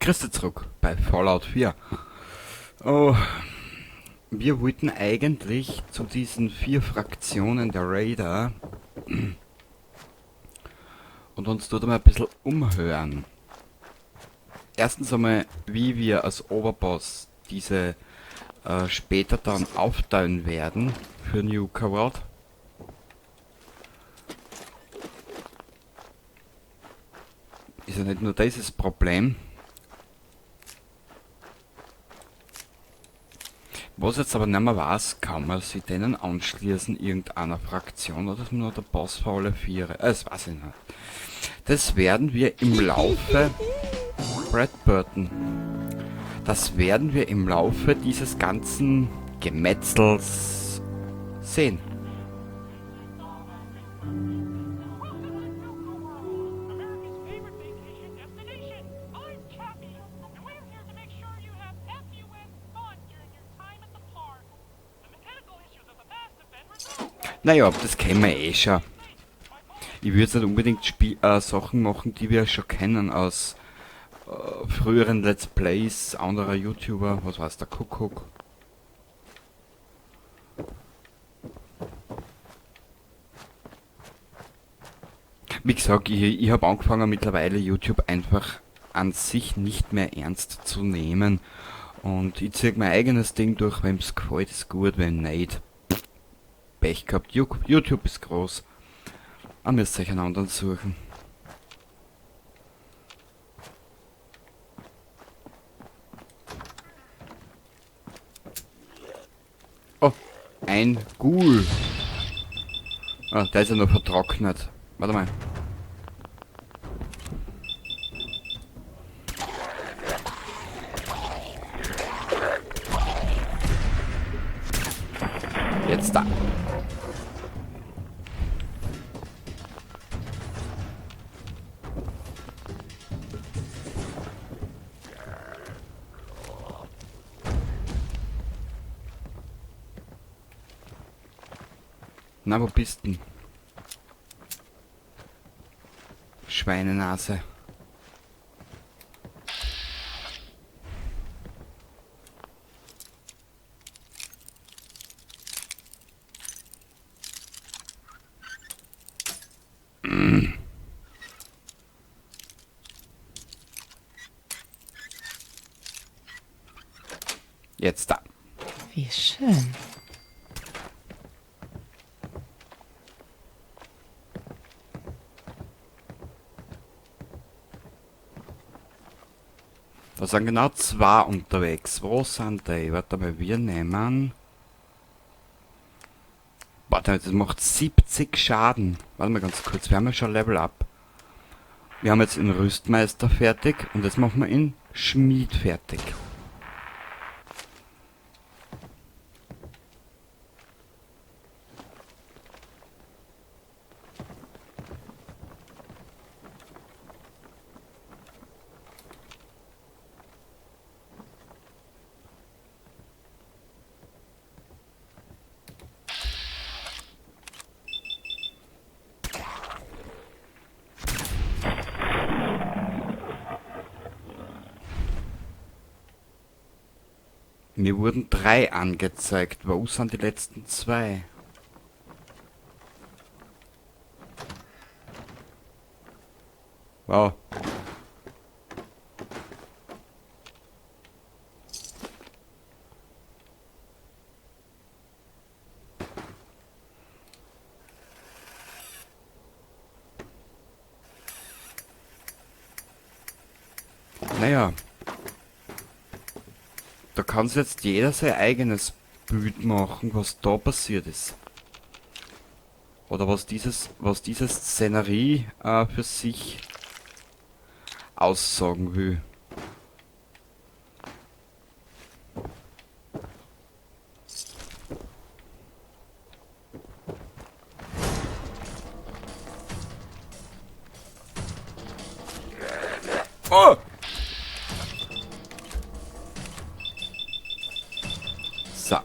Grüß dich zurück bei Fallout 4. Oh, wir wollten eigentlich zu diesen 4 Fraktionen der Raider und uns dort einmal ein bisschen umhören. Erstens einmal, wie wir als Oberboss diese später dann aufteilen werden für Nuka World. Ist ja nicht nur dieses Problem. Was jetzt aber nicht mehr weiß, kann man sich denen anschließen, irgendeiner Fraktion, oder ist man nur der Boss für alle 4? Das weiß ich nicht. Das werden wir im Laufe... Brad Burton. Das werden wir im Laufe dieses ganzen Gemetzels sehen. Naja, das kennen wir eh schon. Ich würde jetzt nicht unbedingt Sachen machen, die wir schon kennen aus früheren Let's Plays anderer YouTuber, was weiß der Kuckuck. Wie gesagt, ich hab angefangen mittlerweile YouTube einfach an sich nicht mehr ernst zu nehmen. Und ich zieh mein eigenes Ding durch, wem's gefällt, ist gut, wenn nicht. Pech gehabt. YouTube ist groß. Aber müsst ihr euch einen anderen suchen. Oh, ein Ghoul. Ah, der ist ja noch vertrocknet. Warte mal. Jetzt da. Na, wo bist denn? Schweinenase. Jetzt da. Wie schön. Da sind genau 2 unterwegs. Wo sind die? Warte mal, wir nehmen... Warte, das macht 70 Schaden. Warte mal ganz kurz, wir haben ja schon Level Up. Wir haben jetzt den Rüstmeister fertig und jetzt machen wir ihn Schmied fertig. Mir wurden 3 angezeigt. Wo sind die letzten 2? Wow. Naja. Da kann sich jetzt jeder sein eigenes Bild machen, was da passiert ist. Oder was diese Szenerie für sich aussagen will. Oh! So.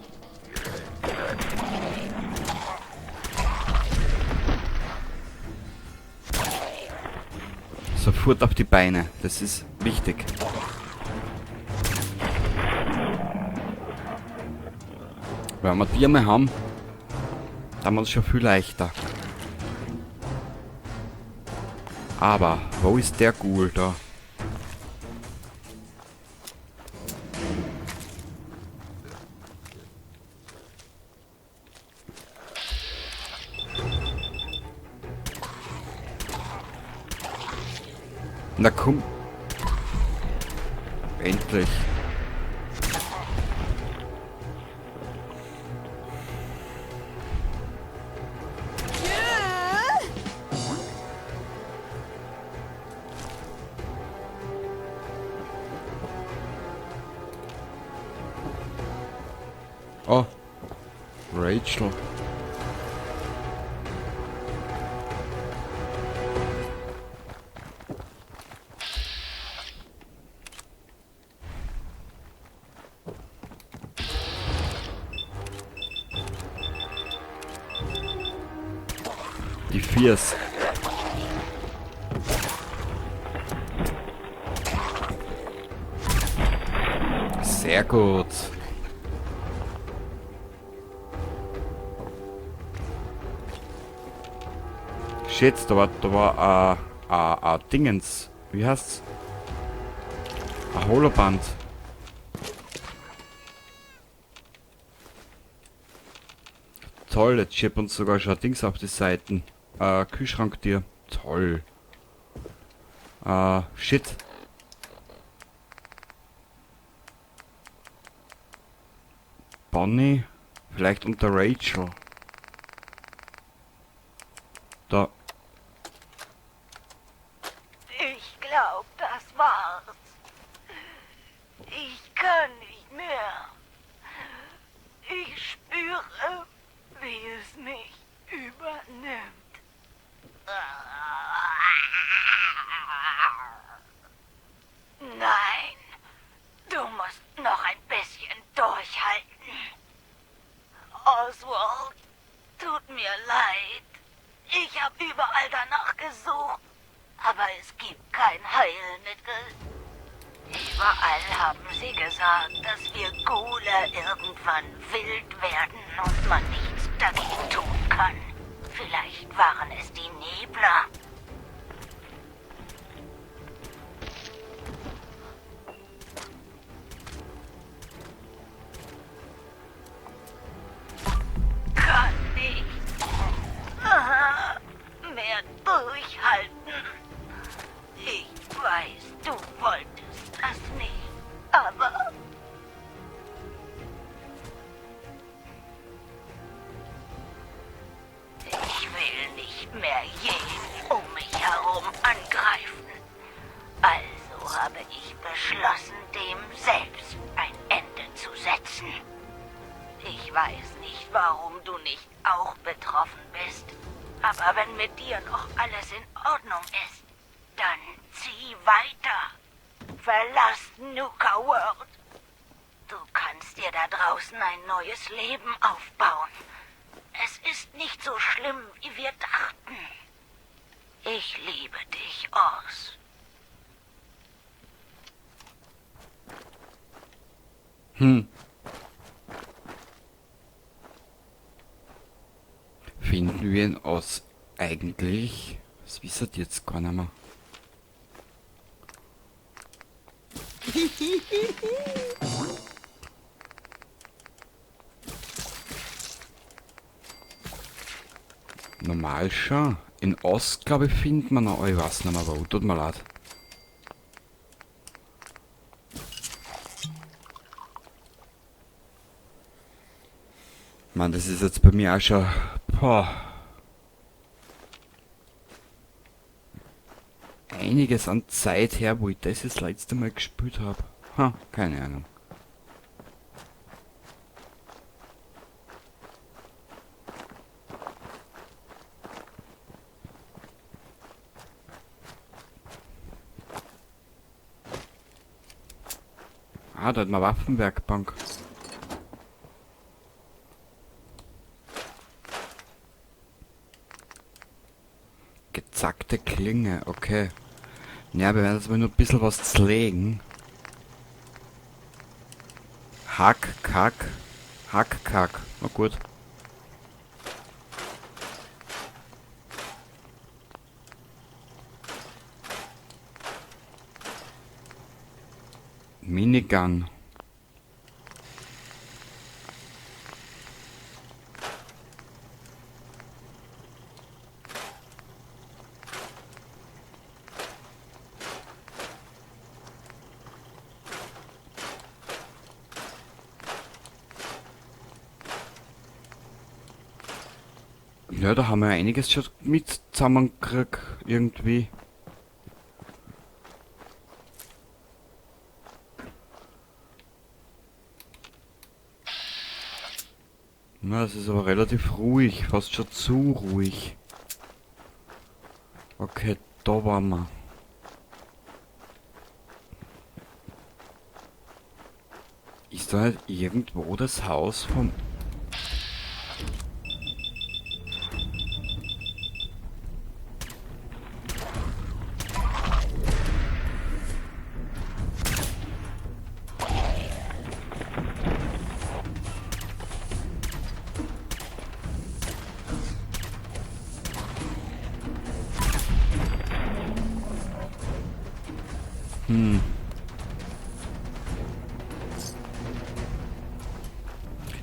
Sofort auf die Beine. Das ist wichtig. Wenn wir die einmal haben, dann haben wir es schon viel leichter. Aber, wo ist der Ghoul da? Na komm. Endlich. Oh, Rachel. Die Viers. Sehr gut. Shit, da war Dingens. Wie heißt's? Ein Holoband. Toll, jetzt schiebt uns sogar schon Dings auf die Seiten. Kühlschranktier. Toll. Shit. Bonnie? Vielleicht unter Rachel. Da. Ich glaub, das war's. Ich kann nicht mehr. Ich spüre, wie es mich übernimmt. Nein, du musst noch ein bisschen durchhalten. Oswald, tut mir leid. Ich habe überall danach gesucht, aber es gibt kein Heilmittel. Überall haben sie gesagt, dass wir Ghule irgendwann wild werden und man nichts dagegen tun kann. Vielleicht waren es die Nebler. Kann nicht mehr durchhalten. Ich weiß, du wolltest das nicht, aber... Ich will nicht mehr jeden um mich herum angreifen. Also habe ich beschlossen, dem selbst ein Ende zu setzen. Ich weiß nicht, warum du nicht auch betroffen bist. Aber wenn mit dir noch alles in Ordnung ist, dann zieh weiter. Verlass Nuka World. Du kannst dir da draußen ein neues Leben aufbauen. Es ist nicht so schlimm, wie wir dachten. Ich liebe dich, Oz. Finden wir ihn aus eigentlich? Das wisst ihr jetzt gar nicht mehr. Normal schon. In Ost, glaube ich, findet man noch. Oh, ich weiß nicht mehr wo. Tut mir leid. Mann, das ist jetzt bei mir auch schon... Boah. Einiges an Zeit her, wo ich das letzte Mal gespielt hab. Ha, keine Ahnung. Ah, da hat man Waffenwerkbank. Gezackte Klinge, okay. Ja, wir werden jetzt mal nur ein bisschen was zerlegen. Hack, Kack. Hackkack. Na gut. Minigun. Ja, da haben wir einiges schon mit zusammengekriegt, irgendwie. Na, es ist aber relativ ruhig, fast schon zu ruhig. Okay, da waren wir. Ist da halt irgendwo das Haus vom...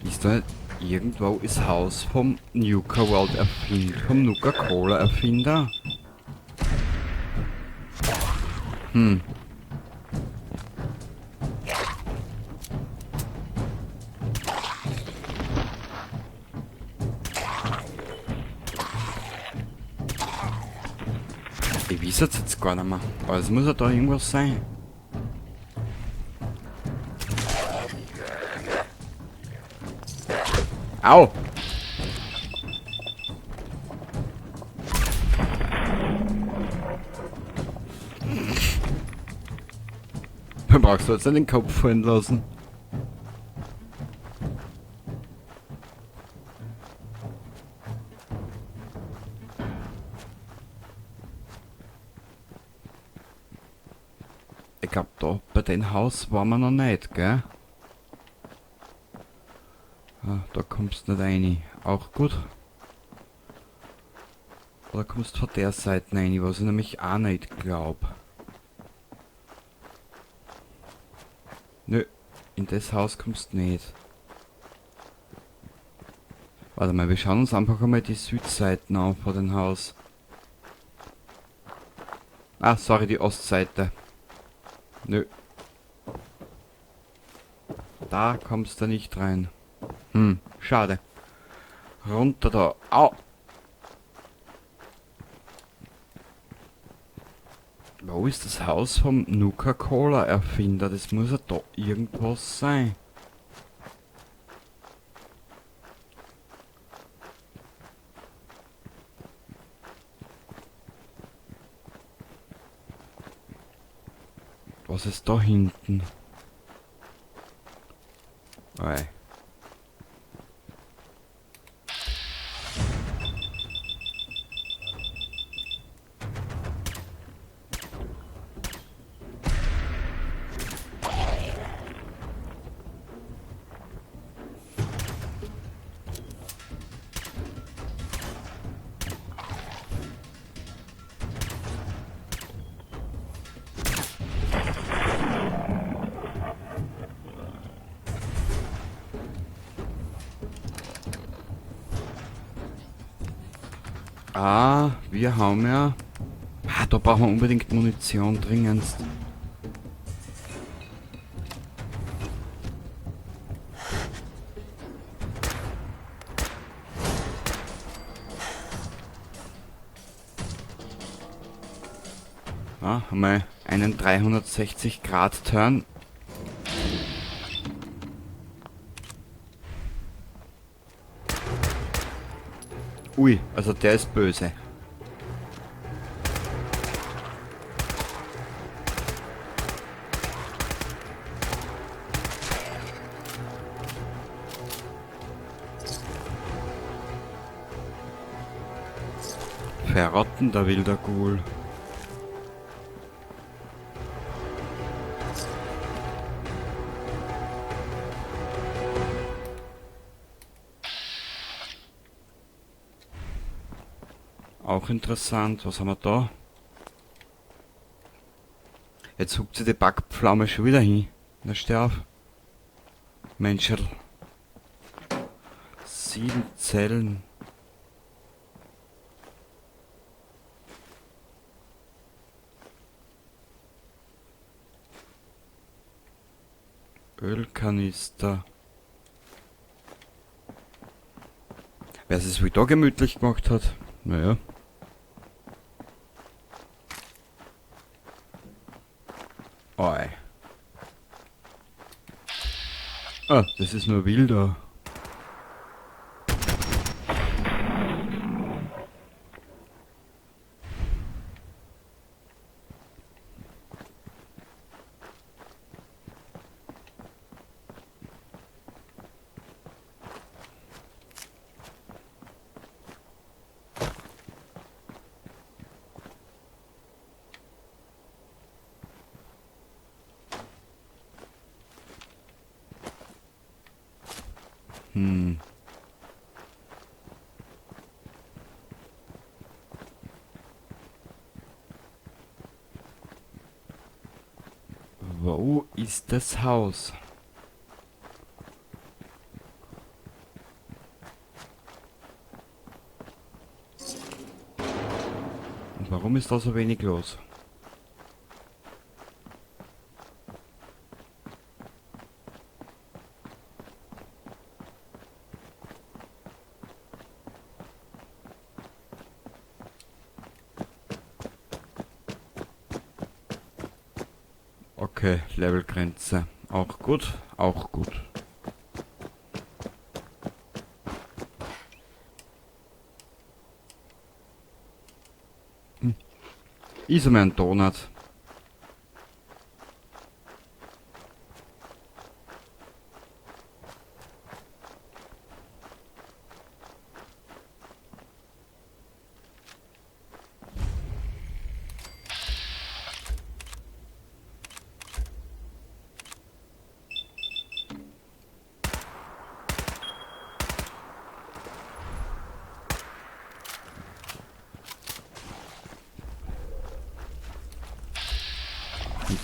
Ist da irgendwo das Haus vom Nuka World Erfinder, vom Nuka Cola Erfinder? Ich weiß es jetzt gar nicht mehr, aber es muss ja da irgendwas sein. Au! Da brauchst du jetzt nicht den Kopf fallen lassen. Ich glaub, da bei dem Haus waren wir noch nicht, gell? Ah, da kommst du nicht rein. Auch gut. Oder kommst du von der Seite rein, was ich nämlich auch nicht glaub. Nö, in das Haus kommst du nicht. Warte mal, wir schauen uns einfach einmal die Südseiten an von dem Haus. Ah, sorry, die Ostseite. Nö. Da kommst du nicht rein. Schade. Runter da. Au! Wo ist das Haus vom Nuka-Cola-Erfinder? Das muss ja da irgendwas sein. Was ist da hinten? Oi. Ah, wir haben ja... Ah, da brauchen wir unbedingt Munition dringendst. Ah, haben wir einen 360-Grad-Turn. Ui, also der ist böse. Verrotten, der wilder Ghoul. Auch interessant. Was haben wir da? Jetzt huckt sie die Backpflaume schon wieder hin. Na, steh auf. Menschel. 7 Zellen. Ölkanister. Wer es wohl da gemütlich gemacht hat, naja. Oi. Ah, das ist nur wilder. Wo ist das Haus? Und warum ist da so wenig los? Okay, Levelgrenze. Auch gut, auch gut. Ist einmal ein Donut.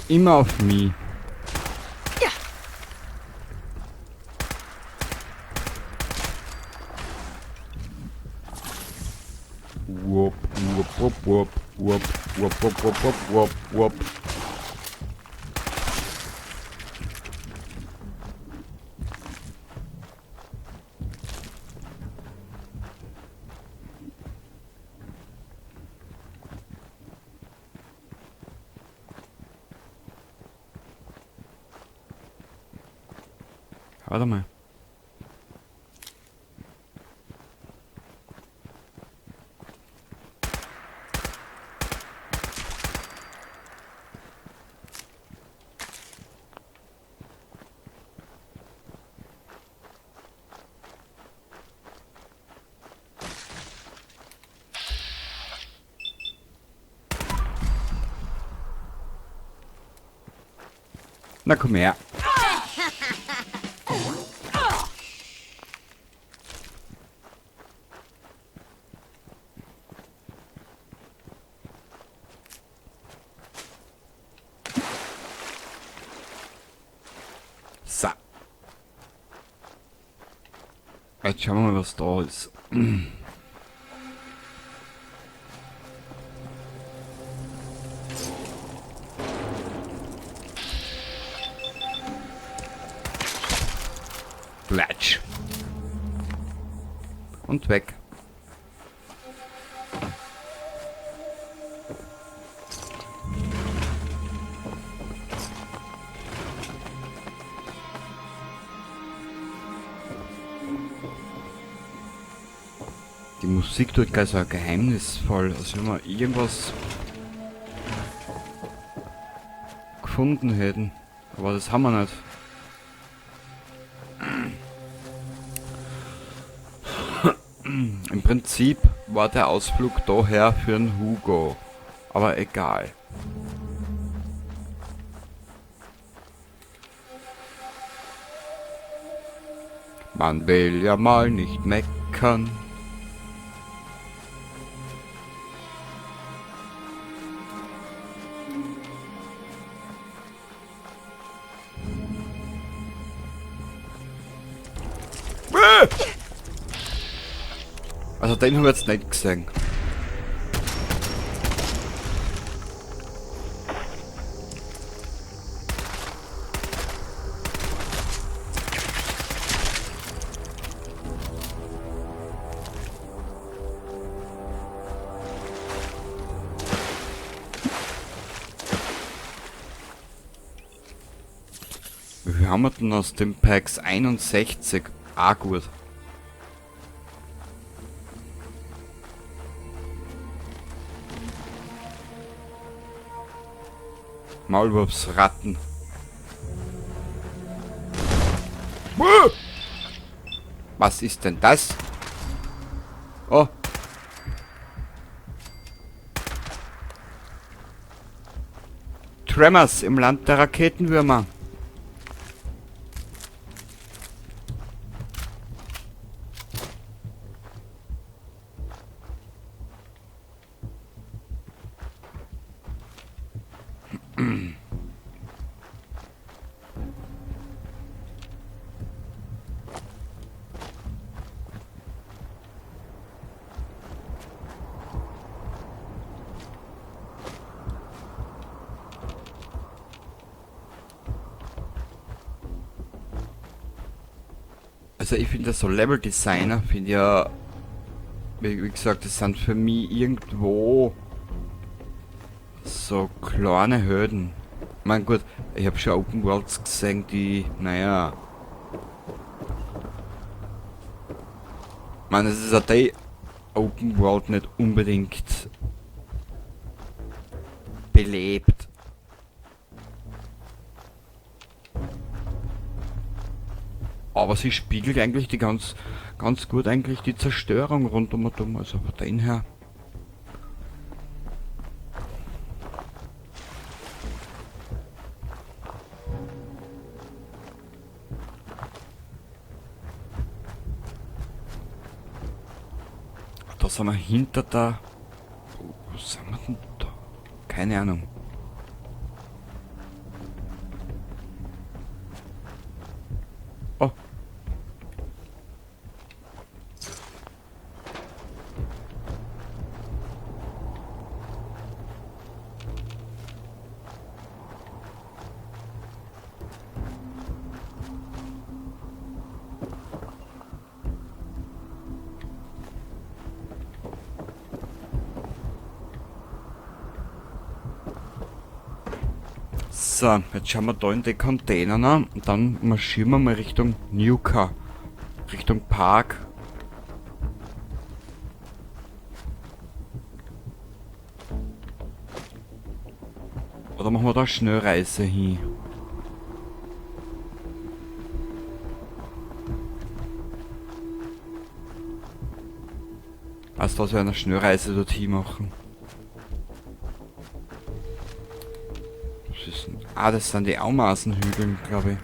Immer auf mich. Ja. Wupp, wupp, wupp, wupp, wupp, wupp, wupp, wupp, wupp, wupp. Warte mal. Na komm her. So. Jetzt schauen wir mal, was da ist. Platsch. Und weg. Die Musik tut gleich so geheimnisvoll, als wenn wir irgendwas gefunden hätten. Aber das haben wir nicht. Im Prinzip war der Ausflug daher für einen Hugo. Aber egal. Man will ja mal nicht meckern. Also den haben wir jetzt nicht gesehen. Wie viel haben wir denn aus dem Packs? 61. Ah, gut. Maulwurfsratten. Was ist denn das? Oh. Tremors im Land der Raketenwürmer. Also ich finde so Level Designer, finde ja, wie gesagt, das sind für mich irgendwo so kleine Hürden. Ich mein gut, ich hab schon Open Worlds gesehen, die, naja. Ich meine, es ist auch die Open World nicht unbedingt belebt. Aber sie spiegelt eigentlich die ganz, ganz gut eigentlich die Zerstörung rund um und um, also von dem her. Da sind wir hinter der... Wo sind wir denn da? Keine Ahnung. Oh. So, jetzt schauen wir da in die Container noch und dann marschieren wir mal Richtung Nuka, Richtung Park. Oder machen wir da Schnellreise hin? Also, dass wir eine Schnellreise dorthin machen. Ah, das sind die Ameisenhügel, glaub ich.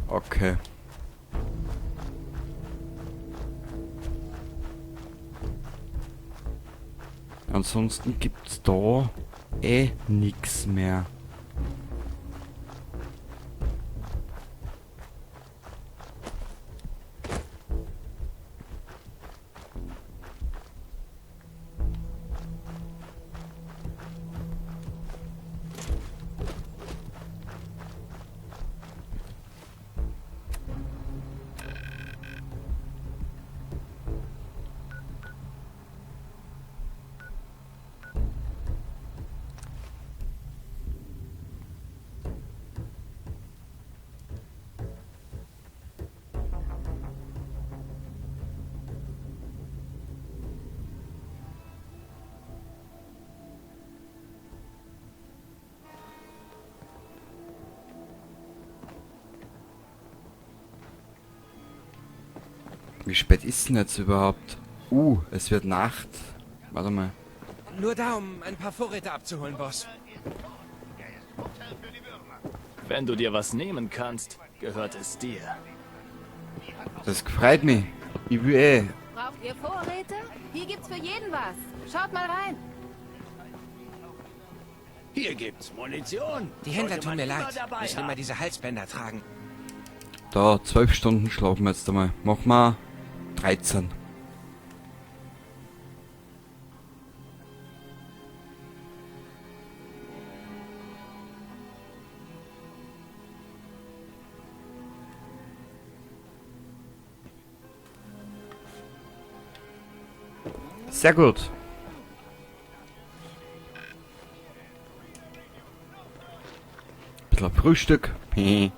Okay. Ansonsten gibt's da eh nix mehr. Wie spät ist denn jetzt überhaupt? Es wird Nacht. Warte mal. Nur da, um ein paar Vorräte abzuholen, Boss. Wenn du dir was nehmen kannst, gehört es dir. Das freut mich. Ich will eh. Braucht ihr Vorräte? Hier gibt's für jeden was. Schaut mal rein. Hier gibt's Munition. Die Händler Sollte tun mir man immer leid. dabei Müssen immer haben. diese Halsbänder tragen. Da, 12 Stunden schlafen wir jetzt einmal. Machen wir 13. Sehr gut. Bisschen Frühstück. Und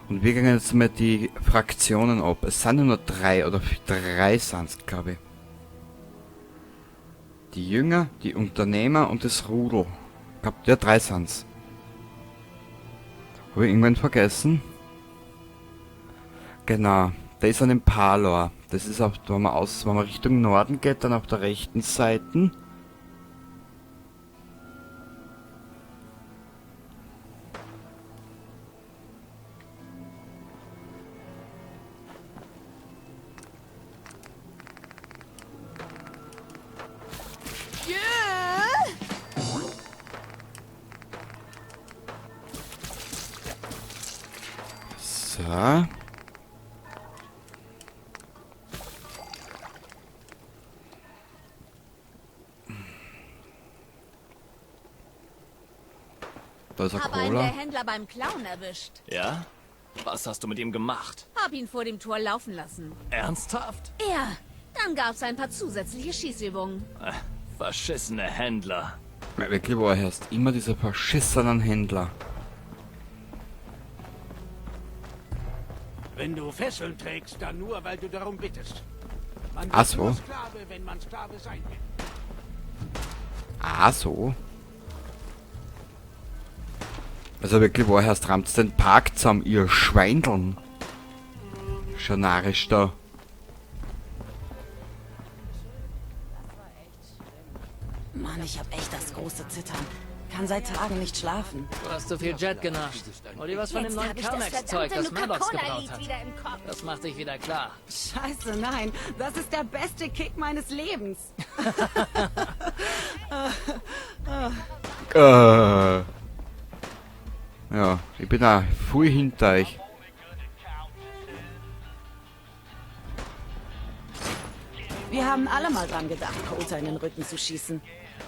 wir gehen jetzt mal die Fraktionen ab. Es sind nur 3 oder 3 sind's, glaube ich. Die Jünger, die Unternehmer und das Rudel. Ich glaub, ja, 3 sind's. Hab ich irgendwann vergessen? Genau. Da ist ein Palor. Das ist auf, wenn man aus, wenn man Richtung Norden geht, dann auf der rechten Seite. So. Da ist eine Hab einen Cola. der Händler beim Clown erwischt. Ja? Was hast du mit ihm gemacht? Hab ihn vor dem Tor laufen lassen. Ernsthaft? Ja, dann gab's ein paar zusätzliche Schießübungen. Verschissene Händler. Ja, wirklich, wo er heißt. Immer diese verschissenen Händler. Wenn du Fesseln trägst, dann nur, weil du darum bittest. Man Ach wird so. nur Sklave, wenn man Sklave sein will. Ah, so. Also wirklich, wo heißt, rammt den Park zusammen, ihr Schweindeln. Schon narrisch da. Mann, ich hab echt das große Zittern. Kann seit Tagen nicht schlafen. Du hast zu viel Jet genascht. Hol dir was von dem Jetzt neuen hab ich das Carmax-Zeug, verdammte das Maddox gebraut Nuka-Cola-Lied hat. wieder im Kopf. Das macht dich wieder klar. Scheiße, nein. Das ist der beste Kick meines Lebens. Ja, ich bin auch voll hinter euch. Wir haben alle mal dran gedacht, Colter in den Rücken zu schießen.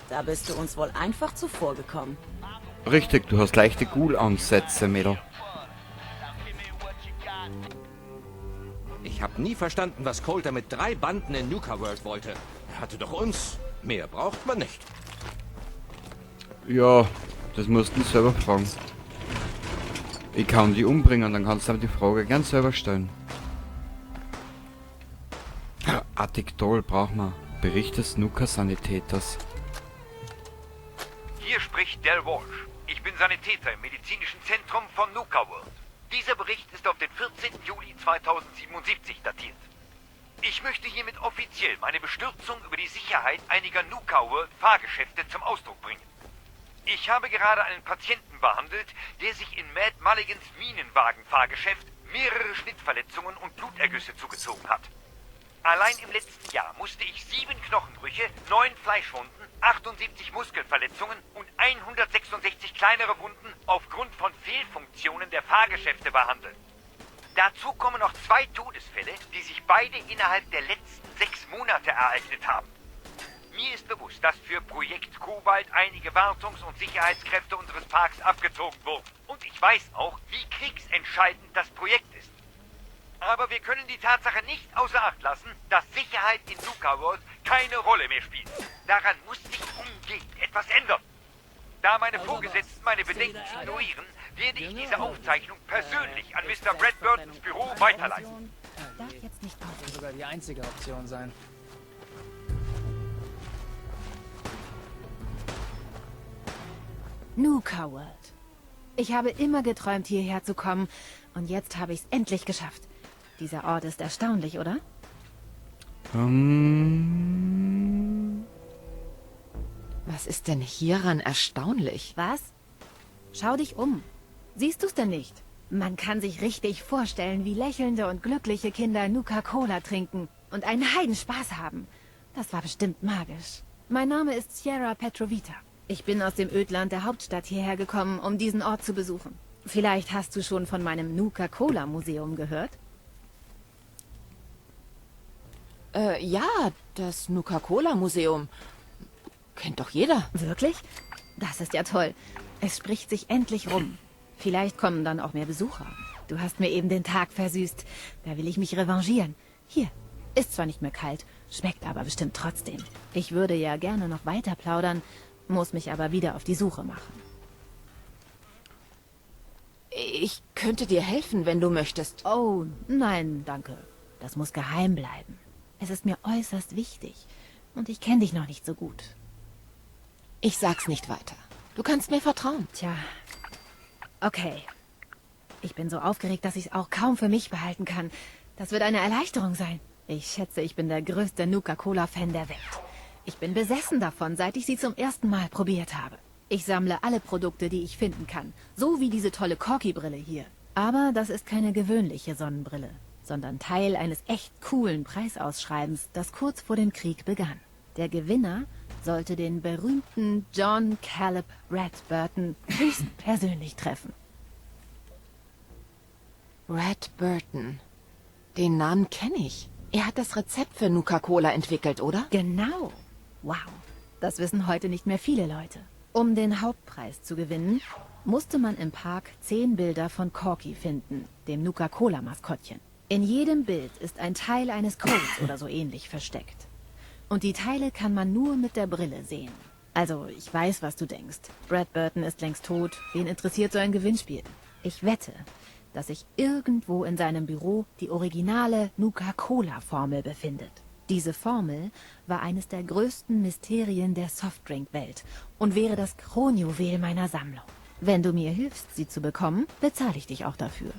Da bist du uns wohl einfach zuvorgekommen. Richtig, du hast leichte Ghoul-Ansätze, Mädel. Ich habe nie verstanden, was Colter mit 3 Banden in Nuka World wollte. Er hatte doch uns. Mehr braucht man nicht. Ja, das musst du selber fragen. Ich kann die umbringen, dann kannst du aber die Frage gern selber stellen. Addictol braucht man. Bericht des Nuka-Sanitäters. Hier spricht Del Walsh. Ich bin Sanitäter im medizinischen Zentrum von Nuka World. Dieser Bericht ist auf den 14. Juli 2077 datiert. Ich möchte hiermit offiziell meine Bestürzung über die Sicherheit einiger Nuka World Fahrgeschäfte zum Ausdruck bringen. Ich habe gerade einen Patienten behandelt, der sich in Mad Mulligans Minenwagenfahrgeschäft mehrere Schnittverletzungen und Blutergüsse zugezogen hat. Allein im letzten Jahr musste ich 7 Knochenbrüche, 9 Fleischwunden, 78 Muskelverletzungen und 166 kleinere Wunden aufgrund von Fehlfunktionen der Fahrgeschäfte behandeln. Dazu kommen noch 2 Todesfälle, die sich beide innerhalb der letzten 6 Monate ereignet haben. Mir ist bewusst, dass für Projekt Kobalt einige Wartungs- und Sicherheitskräfte unseres Parks abgezogen wurden. Und ich weiß auch, wie kriegsentscheidend das Projekt ist. Aber wir können die Tatsache nicht außer Acht lassen, dass Sicherheit in Nuka World keine Rolle mehr spielt. Daran muss sich umgehend etwas ändern. Da meine Vorgesetzten meine Bedenken ignorieren, werde ich diese Aufzeichnung persönlich an Mr. Bradburtons Büro weiterleiten. Darf jetzt nicht Das kann sogar die einzige Option sein. Nuka World. Ich habe immer geträumt, hierher zu kommen. Und jetzt habe ich es endlich geschafft. Dieser Ort ist erstaunlich, oder? Was ist denn hieran erstaunlich? Was? Schau dich um. Siehst du's denn nicht? Man kann sich richtig vorstellen, wie lächelnde und glückliche Kinder Nuka-Cola trinken und einen Heidenspaß haben. Das war bestimmt magisch. Mein Name ist Sierra Petrovita. Ich bin aus dem Ödland der Hauptstadt hierher gekommen, um diesen Ort zu besuchen. Vielleicht hast du schon von meinem Nuka-Cola-Museum gehört? Ja, das Nuka-Cola-Museum. Kennt doch jeder. Wirklich? Das ist ja toll. Es spricht sich endlich rum. Vielleicht kommen dann auch mehr Besucher. Du hast mir eben den Tag versüßt. Da will ich mich revanchieren. Hier, ist zwar nicht mehr kalt, schmeckt aber bestimmt trotzdem. Ich würde ja gerne noch weiter plaudern, muss mich aber wieder auf die Suche machen. Ich könnte dir helfen, wenn du möchtest. Oh, nein, danke. Das muss geheim bleiben. Es ist mir äußerst wichtig. Und ich kenne dich noch nicht so gut. Ich sag's nicht weiter. Du kannst mir vertrauen. Tja. Okay. Ich bin so aufgeregt, dass ich's auch kaum für mich behalten kann. Das wird eine Erleichterung sein. Ich schätze, ich bin der größte Nuka-Cola-Fan der Welt. Ich bin besessen davon, seit ich sie zum ersten Mal probiert habe. Ich sammle alle Produkte, die ich finden kann. So wie diese tolle Corky-Brille hier. Aber das ist keine gewöhnliche Sonnenbrille, sondern Teil eines echt coolen Preisausschreibens, das kurz vor dem Krieg begann. Der Gewinner sollte den berühmten John Caleb Red Burton höchstpersönlich treffen. Red Burton. Den Namen kenne ich. Er hat das Rezept für Nuka-Cola entwickelt, oder? Genau. Wow. Das wissen heute nicht mehr viele Leute. Um den Hauptpreis zu gewinnen, musste man im Park 10 Bilder von Corky finden, dem Nuka-Cola-Maskottchen. In jedem Bild ist ein Teil eines Codes oder so ähnlich versteckt. Und die Teile kann man nur mit der Brille sehen. Also, ich weiß, was du denkst. Brad Burton ist längst tot. Wen interessiert so ein Gewinnspiel? Ich wette, dass sich irgendwo in seinem Büro die originale Nuka-Cola-Formel befindet. Diese Formel war eines der größten Mysterien der Softdrink-Welt und wäre das Kronjuwel meiner Sammlung. Wenn du mir hilfst, sie zu bekommen, bezahle ich dich auch dafür.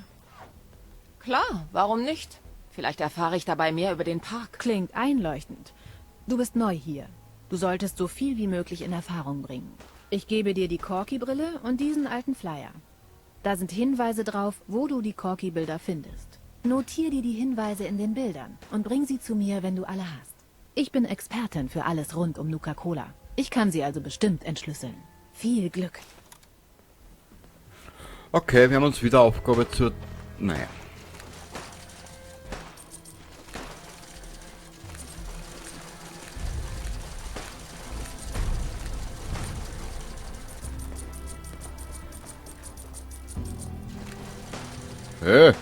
Klar, warum nicht? Vielleicht erfahre ich dabei mehr über den Park. Klingt einleuchtend. Du bist neu hier. Du solltest so viel wie möglich in Erfahrung bringen. Ich gebe dir die Corky-Brille und diesen alten Flyer. Da sind Hinweise drauf, wo du die Corky-Bilder findest. Notier dir die Hinweise in den Bildern und bring sie zu mir, wenn du alle hast. Ich bin Expertin für alles rund um Nuka-Cola. Ich kann sie also bestimmt entschlüsseln. Viel Glück. Okay, wir haben uns wieder Aufgabe zur... Naja. Hey.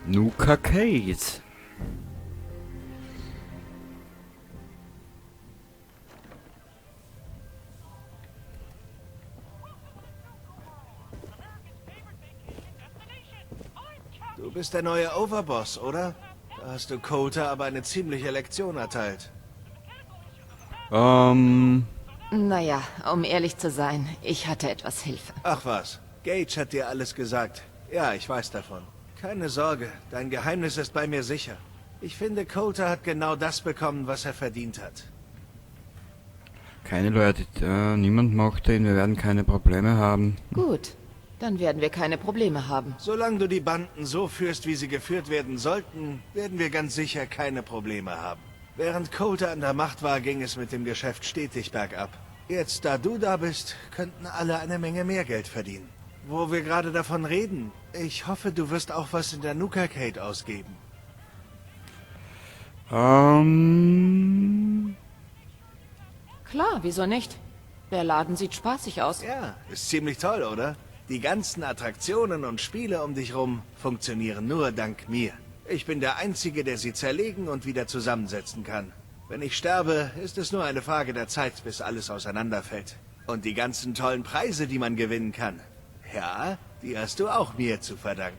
Nuka Case. Du bist der neue Overboss, oder? Da hast du Colter aber eine ziemliche Lektion erteilt. Naja, um ehrlich zu sein, ich hatte etwas Hilfe. Ach was, Gage hat dir alles gesagt. Ja, ich weiß davon. Keine Sorge, dein Geheimnis ist bei mir sicher. Ich finde, Colter hat genau das bekommen, was er verdient hat. Keine Leute, niemand mochte ihn, wir werden keine Probleme haben. Gut, dann werden wir keine Probleme haben. Solange du die Banden so führst, wie sie geführt werden sollten, werden wir ganz sicher keine Probleme haben. Während Colter an der Macht war, ging es mit dem Geschäft stetig bergab. Jetzt, da du da bist, könnten alle eine Menge mehr Geld verdienen. Wo wir gerade davon reden, ich hoffe, du wirst auch was in der Nuka-Cade ausgeben. Klar, wieso nicht? Der Laden sieht spaßig aus. Ja, ist ziemlich toll, oder? Die ganzen Attraktionen und Spiele um dich rum funktionieren nur dank mir. Ich bin der Einzige, der sie zerlegen und wieder zusammensetzen kann. Wenn ich sterbe, ist es nur eine Frage der Zeit, bis alles auseinanderfällt. Und die ganzen tollen Preise, die man gewinnen kann. Ja, die hast du auch mir zu verdanken.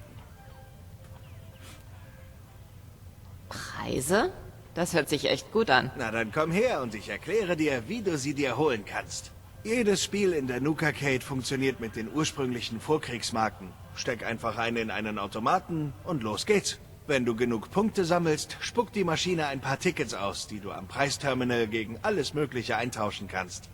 Preise? Das hört sich echt gut an. Na dann komm her und ich erkläre dir, wie du sie dir holen kannst. Jedes Spiel in der Nuka-Cade funktioniert mit den ursprünglichen Vorkriegsmarken. Steck einfach eine in einen Automaten und los geht's. Wenn du genug Punkte sammelst, spuckt die Maschine ein paar Tickets aus, die du am Preisterminal gegen alles Mögliche eintauschen kannst.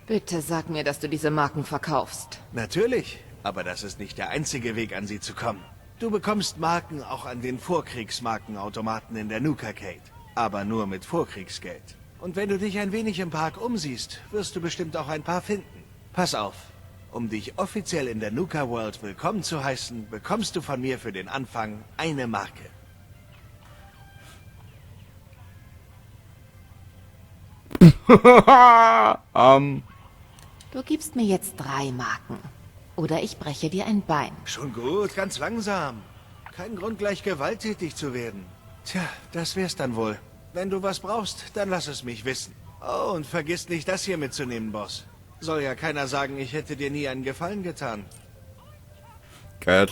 Bitte sag mir, dass du diese Marken verkaufst. Natürlich. Aber das ist nicht der einzige Weg, an sie zu kommen. Du bekommst Marken auch an den Vorkriegsmarkenautomaten in der Nuka-Cade. Aber nur mit Vorkriegsgeld. Und wenn du dich ein wenig im Park umsiehst, wirst du bestimmt auch ein paar finden. Pass auf. Um dich offiziell in der Nuka World willkommen zu heißen, bekommst du von mir für den Anfang eine Marke. Du gibst mir jetzt 3 Marken. Oder ich breche dir ein Bein. Schon gut, ganz langsam. Kein Grund, gleich gewalttätig zu werden. Tja, das wär's dann wohl. Wenn du was brauchst, dann lass es mich wissen. Oh, und vergiss nicht, das hier mitzunehmen, Boss. Soll ja keiner sagen, ich hätte dir nie einen Gefallen getan. Geil.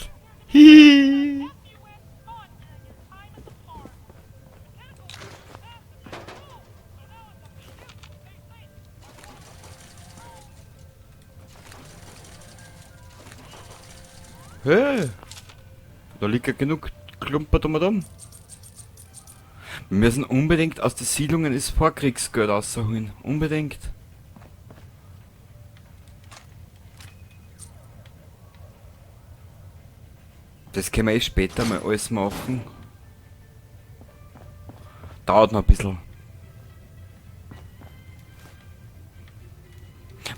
Hihi. Hey, da liegt ja genug Klumpert um und um. Wir müssen unbedingt aus den Siedlungen das Vorkriegsgeld rausholen. Unbedingt. Das können wir eh später mal alles machen. Dauert noch ein bisschen.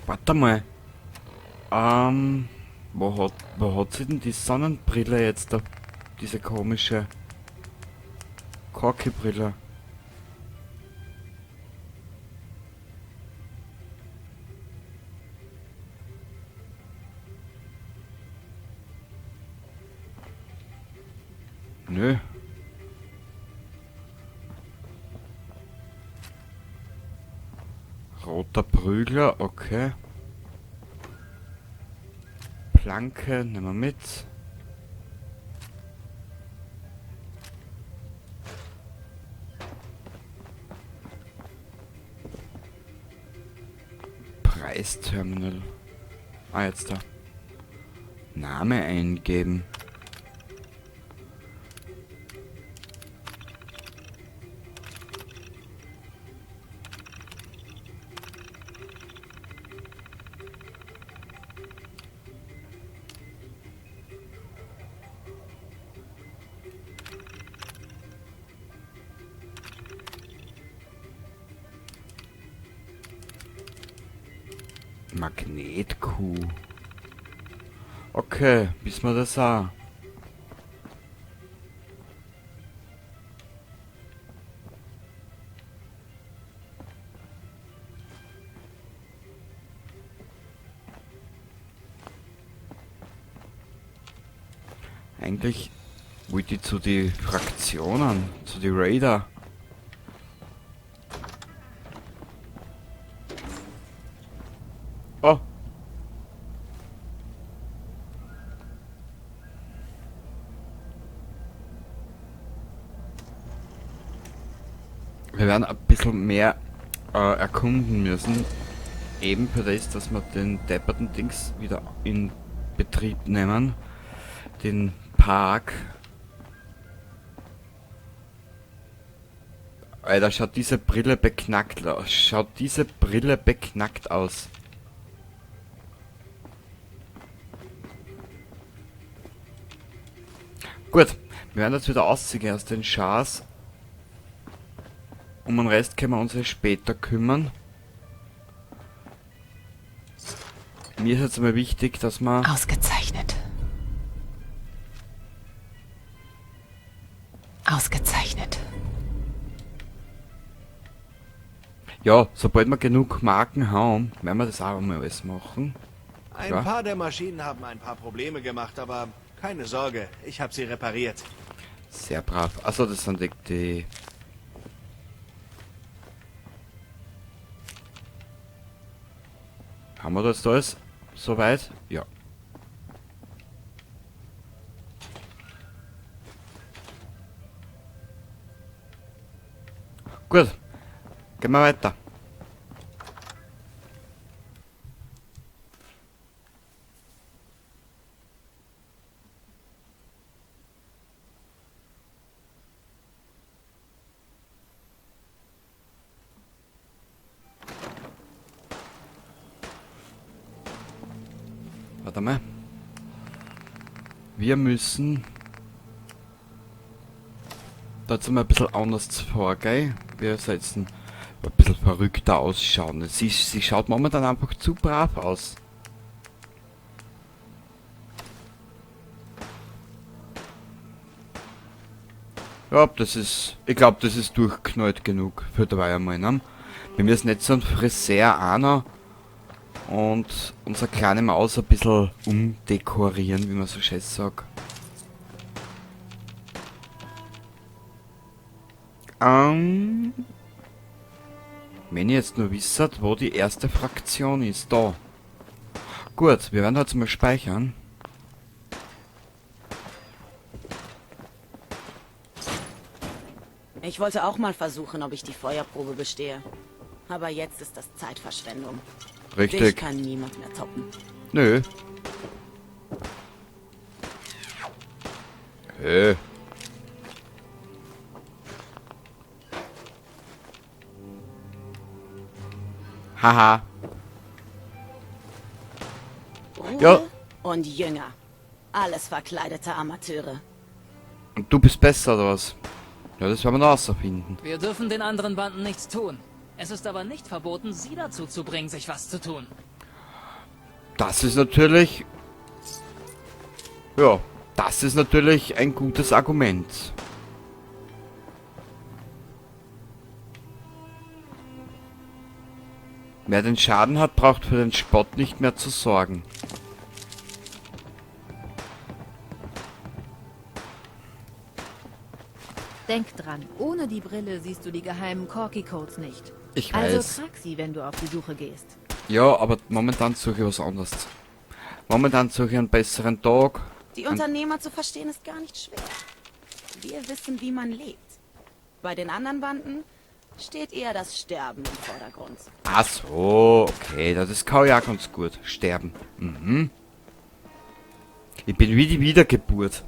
Warte mal. Wo hat sie denn die Sonnenbrille jetzt da? Diese komische Corky-Brille. Nö. Roter Prügler, okay. Planke, nehmen wir mit. Preisterminal. Ah, jetzt da. Name eingeben. Magnetkuh. Okay, wissen wir das auch. Eigentlich wollte ich zu den Fraktionen, zu den Raider. Oh. Wir werden ein bisschen mehr erkunden müssen. Eben für das, dass wir den depperten Dings wieder in Betrieb nehmen. Den Park. Alter, schaut diese Brille beknackt aus. Schaut diese Brille beknackt aus. Gut, wir werden jetzt wieder ausziehen aus den Schars. Um den Rest können wir uns ja später kümmern. Mir ist jetzt einmal wichtig, dass wir... Ausgezeichnet. Ausgezeichnet. Ja, sobald wir genug Marken haben, werden wir das auch mal alles machen. Ein Klar. paar der Maschinen haben ein paar Probleme gemacht, aber keine Sorge, ich hab sie repariert. Sehr brav. Achso, das sind die... Haben wir das da alles? Soweit? Ja. Gut. Gehen wir weiter. Warte mal. Wir müssen dazu mal ein bisschen anders vorgehen. Wir setzen ein bisschen verrückter ausschauen. Sie schaut momentan einfach zu brav aus. Ja, das ist... Ich glaube, das ist durchknallt genug für drei einmal, ne? Wir müssen jetzt so einen Friseur auch noch und unsere kleine Maus ein bisschen umdekorieren, wie man so schön sagt. Wenn ihr jetzt nur wisst, wo die erste Fraktion ist, da. Gut, wir werden jetzt mal speichern. Ich wollte auch mal versuchen, ob ich die Feuerprobe bestehe. Aber jetzt ist das Zeitverschwendung. Richtig. Dich kann niemand mehr toppen. Nö. Hey. Haha. Ruhe Ja. und Jünger. Alles verkleidete Amateure. Und du bist besser, oder was? Ja, das werden wir noch rausfinden. Wir dürfen den anderen Banden nichts tun. Es ist aber nicht verboten, sie dazu zu bringen, sich was zu tun. Das ist natürlich... Ja, das ist natürlich ein gutes Argument. Wer den Schaden hat, braucht für den Spott nicht mehr zu sorgen. Denk dran, ohne die Brille siehst du die geheimen Corky-Codes nicht. Ich Also weiß. trag sie, wenn du auf die Suche gehst. Ja, aber momentan suche ich was anderes. Momentan suche ich einen besseren Tag. Die Unternehmer zu verstehen ist gar nicht schwer. Wir wissen, wie man lebt. Bei den anderen Banden steht eher das Sterben im Vordergrund. Ach so, okay, das ist kann ja auch ganz gut. Sterben. Mhm. Ich bin wie die Wiedergeburt.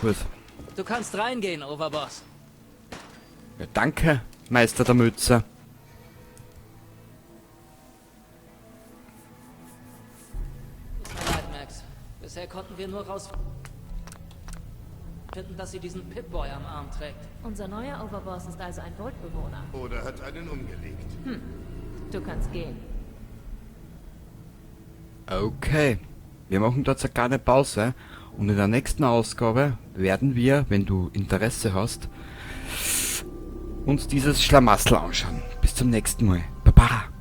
Gut. Du kannst reingehen, Overboss. Ja, danke, Meister der Mütze. Tut mir leid, Max. Bisher konnten wir nur rausfinden, dass sie diesen Pip-Boy am Arm trägt. Unser neuer Overboss ist also ein Vault-Bewohner. Oder hat einen umgelegt. Hm. Du kannst gehen. Okay. Wir machen dort eine kleine Pause. Und in der nächsten Ausgabe werden wir, wenn du Interesse hast, uns dieses Schlamassel anschauen. Bis zum nächsten Mal. Baba.